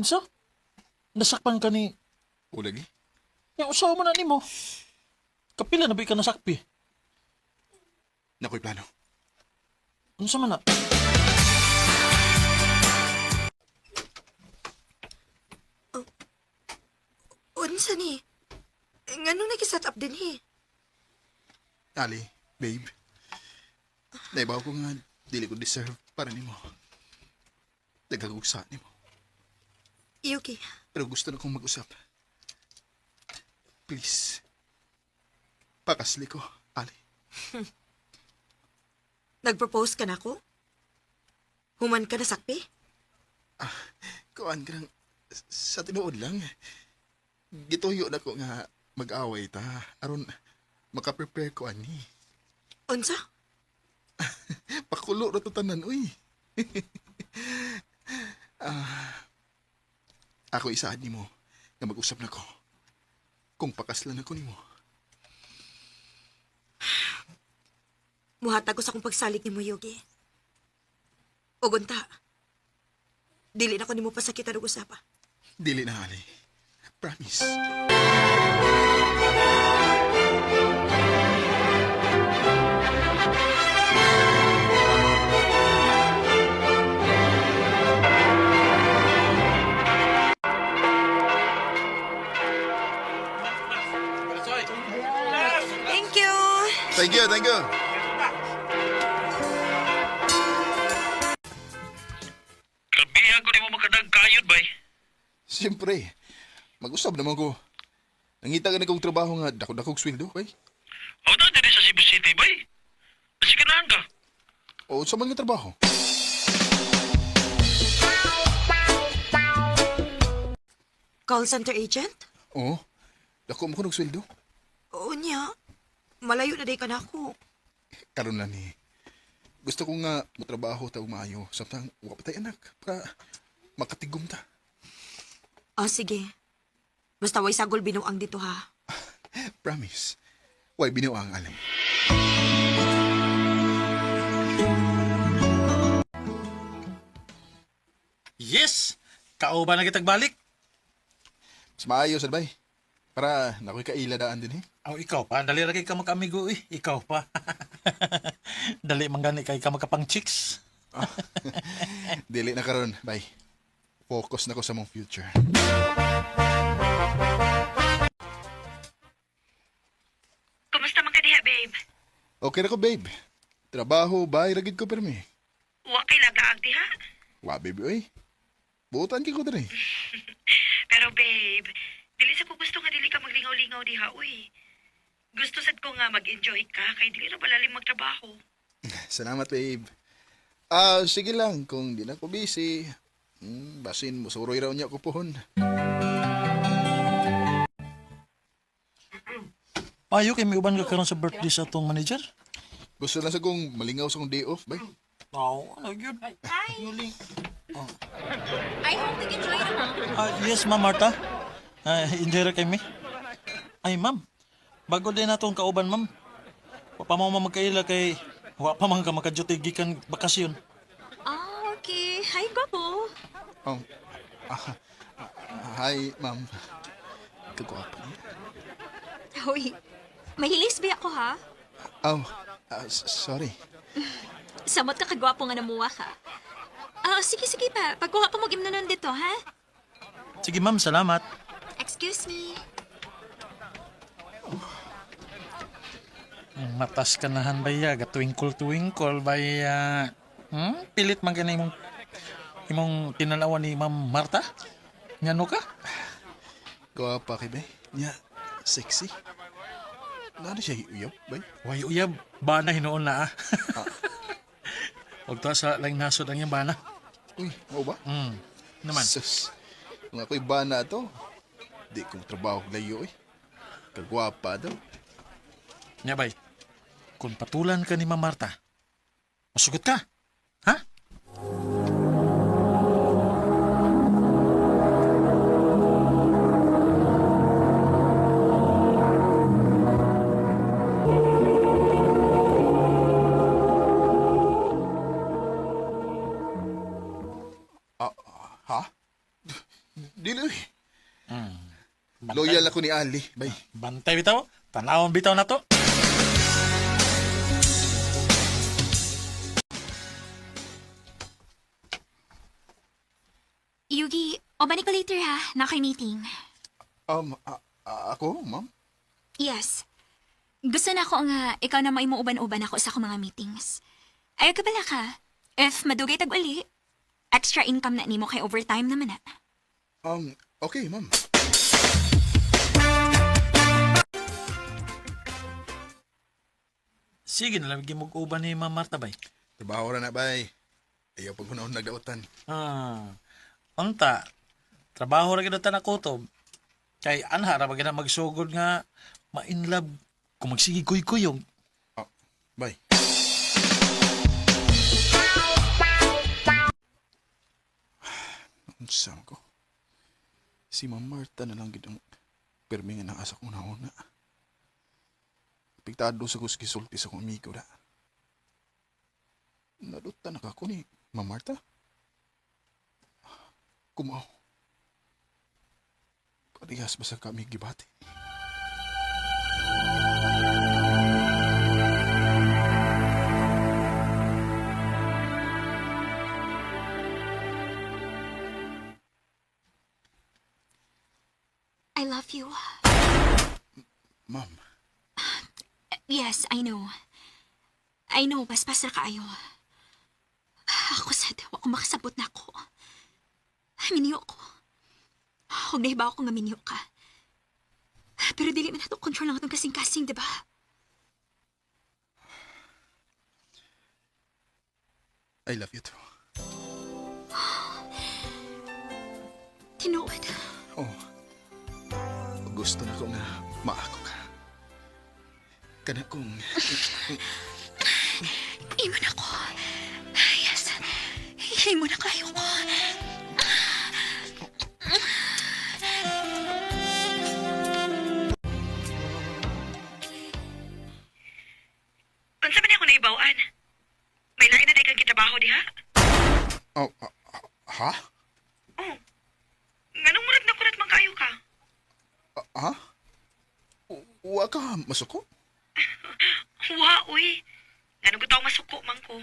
Unsa? Nasakpan ka ni... O lagi? Ya, usawa mo na nimo. Kapila na ba ka nasakpi? Nakoy plano. Unsa man na? Unsa ni? Nganong nag-set up din he? Ali, babe. Naibaw ko nga, dili ko deserve para nimo. Nagkagugsa nimo. Yuki, Pero gusto na kong mag-usap. Please. Pakasli ko, Ali. nag-propose ka na ako? Human ka na sakpi? Kuan ka lang, sa tinuod lang. Gituyo na ko nga mag-away ta. Aron, makaprepare ko ani. Unsa? Pakulo na to tanan, uy. Ah, ako isaad nimo nga mag-usap na ko. Kung pakaslan ako nimo. Muhatag ko sa akong pagsalig nimo, Yogi. O gunta, dili na ko nimo pasakitan og usapa. Dili na, Ali. Promise. Thank you! Thank you, thank you. Grabihan ko nimo makadagkayod bay. Siyempre, mag-usap naman ko. Nangita ka na kong trabaho nga, dako-dakong sweldo, bay. Aw na diri sa Cebu City bay. Nasiganahan ka. O, sa man nga trabaho? Call center agent? Oo, dako mo ko ng sweldo. Oo niya. Malayo na day ka na ako. Karon na ni. Gusto ko nga matrabaho ta og maayo samtang wa pa tay anak para makatigom ta. Ah, sige. Basta way sagol binuang dito ha. Promise. Way binuang alay. Yes! Kauban na kitag balik. Mas maayo sad bay. Para nakoy kaila daan din eh. Aw, ikaw pa. Dali ra kay ka magkaamigo eh. Ikaw pa. Dali man gani kay ka makapang chicks. Dili na karon, bay. Focus na ko sa mong future. Kumusta man ka diha, babe? Okay na ko, babe. Trabaho, bay, ragid ko permi. Wa kay lagaag diha. Wa, baby, oy. Buotan kay ko diri. Pero babe, dili sa ko gusto nga dili ka maglingaw-lingaw diha, uy. Gusto sad ko nga mag-enjoy ka kay dili ra balalim magtrabaho. Salamat, babe. Ah, sige lang kung di na ko busy. Basin musuroy raw niya ko pohon. Ayo kay miuban ka karon sa birthday sa atong manager. Gusto lang sa kong malingaw sa kong day off, bay. Oo, ano yun? Hi. I hope nag-enjoy naman. Ah, yes, Ma'am Marta. Ah, enjoy ra kay mi. Ay, ma'am. Bago din natong kauban, ma'am. Wa pa mo magkaila kay wa pa man ka makaduty gikan bakasyon. Ah, okay. Hi, gwapo. Oh. Ah, ah, hi, ma'am. Kagwapo niya. Hoy, mahilis ba ako ha? Oh, sorry. Samot ka kagwapo nga namuha ka. Ah, sige, sige pa. Pagkuha pa mo gimnanon dito, ha? Sige, ma'am, salamat. Excuse me. Matas ka nahan baya, gatwinkle twinkle baya. Pilit man ka na imong imong tinanawa ni Ma'am Marta? Ngano ka? Gwapa kay bay. Niya, sexy. Nano siya uyab, bay? Way uyab, bana hinuon na ah. Huwag ta sa laing nasod ang iyang bana. Uy, mao ba? Naman. Sus. Kung ako'y bana to, di kong trabaho layo eh. Kagwapa daw. Nya bay, kung patulan ka ni Ma'am Marta, masugot ka. Ha? Ha? Dili uy. Loyal ako ni Ali, bay. Bantay bitaw. Tanawon bitaw na to. Yugi, obani ko later ha. Na kay meeting. Ako, ma'am? Yes. Gusto na ako nga ikaw na maimuuban-uban ako sa akong mga meetings. Ayaw ka bala ka. If madugay tag uli, extra income na nimo kay overtime naman na. Okay, ma'am. Sige na lang gimug-uban ni Ma'am Marta bay. Trabaho ra na, bay. Ayaw pag hunahon nagdaotan. Ah. Unta. Trabaho ra gyud ta na kutob. Kay anha ra ba gyud na magsugod nga ma-inlove kung magsige kuy-kuyog. Oh, bay. Unsa man ko? Si Ma'am Marta na lang gid ang pirmi nga naasa kong nauna. Piktado sa kus gisulti sa akong amigo da. Naduta na ka ko ni Ma'am Marta. Kumaw. Parehas ba sa kami gibati? I love you. Ma'am, Yes, I know. I know, paspas na kaayo. Ako sad, wa ko makasabot na ako. Minyo ko. Huwag na iba ako nga minyo ka. Pero dili man nato control ang atong kasing-kasing, di ba? I love you too. Tinuod. Oh. Gusto na ko nga maako ka. Kana kong Imo na ko. Yes. Imo na kayo ko. Unsa man ako naibawan? May lain na day kang gitrabaho diha? Oh, ah, ah, ha? Oh. Nganong murag nakurat man kayo ka? Ah, ha? Wa ka masuko? Wa, uy. Nganong gutaw masuko man ko.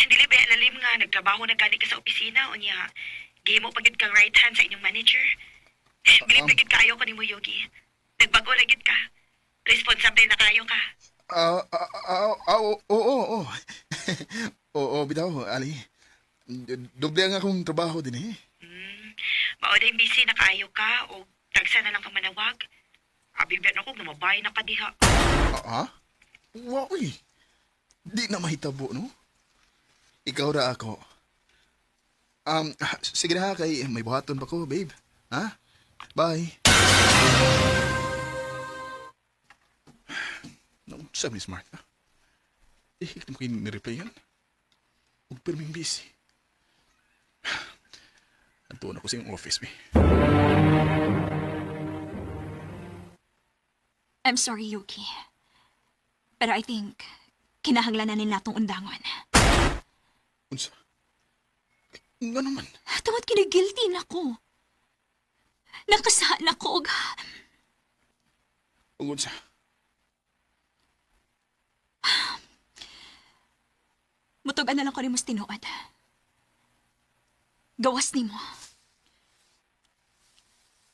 Dili ba lalim nga nagtrabaho na gani ka sa opisina unya. Gihimo pa gid kang right hand sa inyong manager. Bilib na gid kaayo ko nimo Yogi. Nagbago na gid ka. Responsable na kayo ka. Ah, ah, ah, ah, oo, oo, oo. Oo, bitaw, Ali. Doble ang akong trabaho din eh. Mao day busy na kaayo ka o tagsa na lang ka manawag. Abi ba ako namabay na ka diha. Ah, ha? Wa, uy. Di na mahitabo, no? Ikaw ra ako. Sige na ha, kay may buhaton pa ko, babe. Ha? Bye. Naunsa, Miss Martha? Eh, hindi mo kayo nireply yan. Huwag pirming busy. Antuan ako sa iyong office, be. I'm sorry, Yuki. Pero I think, kinahanglan na nila itong undangon. Unsa? Nga naman. Tungod kinagilty na ko. Nakasaan ako og Ug unsa? Mutug na lang ko nimo sa tinuod. Gawas nimo.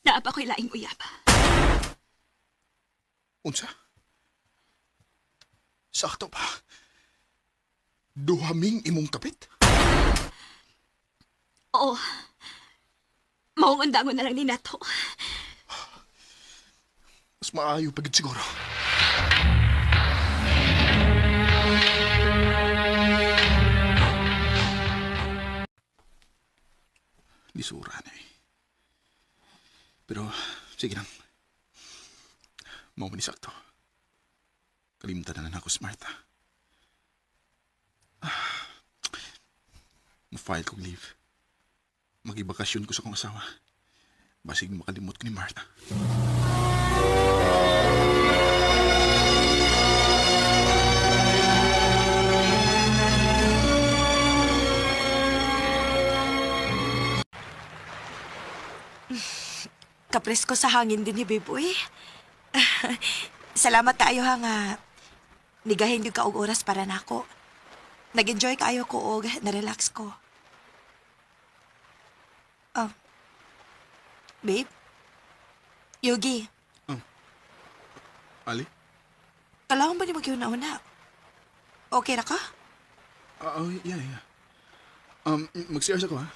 Naapa ko'y laing uyab. Unsa? Sakto pa. Duhaming imong kapit? Oo. Maong undangon na lang ni Nato. Mas maayo pagid siguro. Lisura na eh. Pero, sige lang. Mao man ni sakto. Kalimtan na lang ako si Martha. Ah, ma-file kong leave. Magibakasyon ko sa kong asawa. Basig makalimot ko ni Martha. Kapresko sa hangin din ni babe, uy. Salamat kaayo ha nga nigahin gyud ka og oras para nako. Nag-enjoy kaayo ko og na-relax ko. Oh. Babe? Yogi, Ali? kalahon ba ni magyuna-una? Okay ra ka? Oh, yeah. Mag-CR sa ko, ha?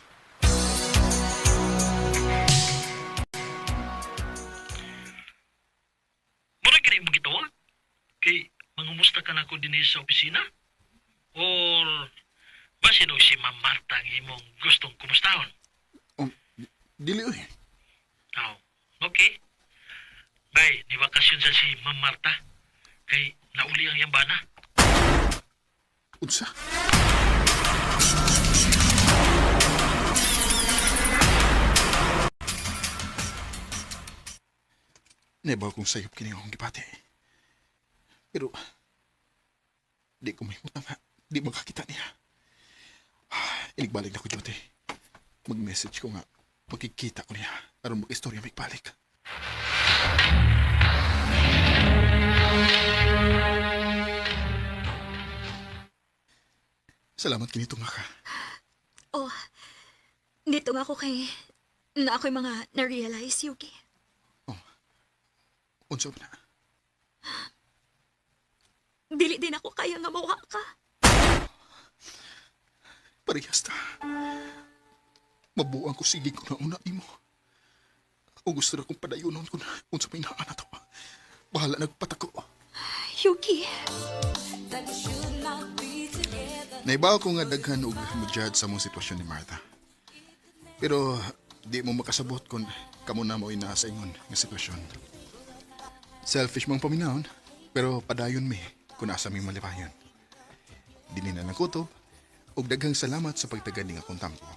Mura gani mo gitawag? Kay mangumusta ka na ko dinhi sa opisina? Or basin og si Ma'am Marta ang imong gustong kumustahon? Dili, oy. Oh, okay. Bay, ni bakasyon sa si Ma'am Marta. Kay nauli ang iyang bana. Unsa? Nebaw kong sayop kini akong gipati. Pero, di ko mahimutang ha. Di makakita niya. Iligbalik na ko, Jote. Mag-message ko nga. Pagkikita ko niya. Aron mag-istorya magbalik. Salamat kinito nga ka. Oh, dito nga ako kay na ako'y mga na-realize, Yuki. Unsa ba na? Dili din ako kaya nga mawa ka. Parehas ta. Mabuang ko sige ko na una imo. O gusto na kong padayonon ko na unsa may naa na to. Bahala nagpatako. Yuki, Naibaw ko nga daghan og mo-judge sa mong sitwasyon ni Martha. Pero di mo makasabot kung kamo na mo'y naa sa ingon nga sitwasyon. Selfish mang paminahon, pero padayon mi kung asa mi malipayon. Dili na lang kutob, ug daghang salamat sa pagtagan ning akong tampo.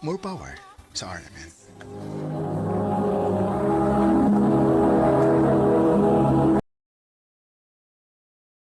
More power sa RMN.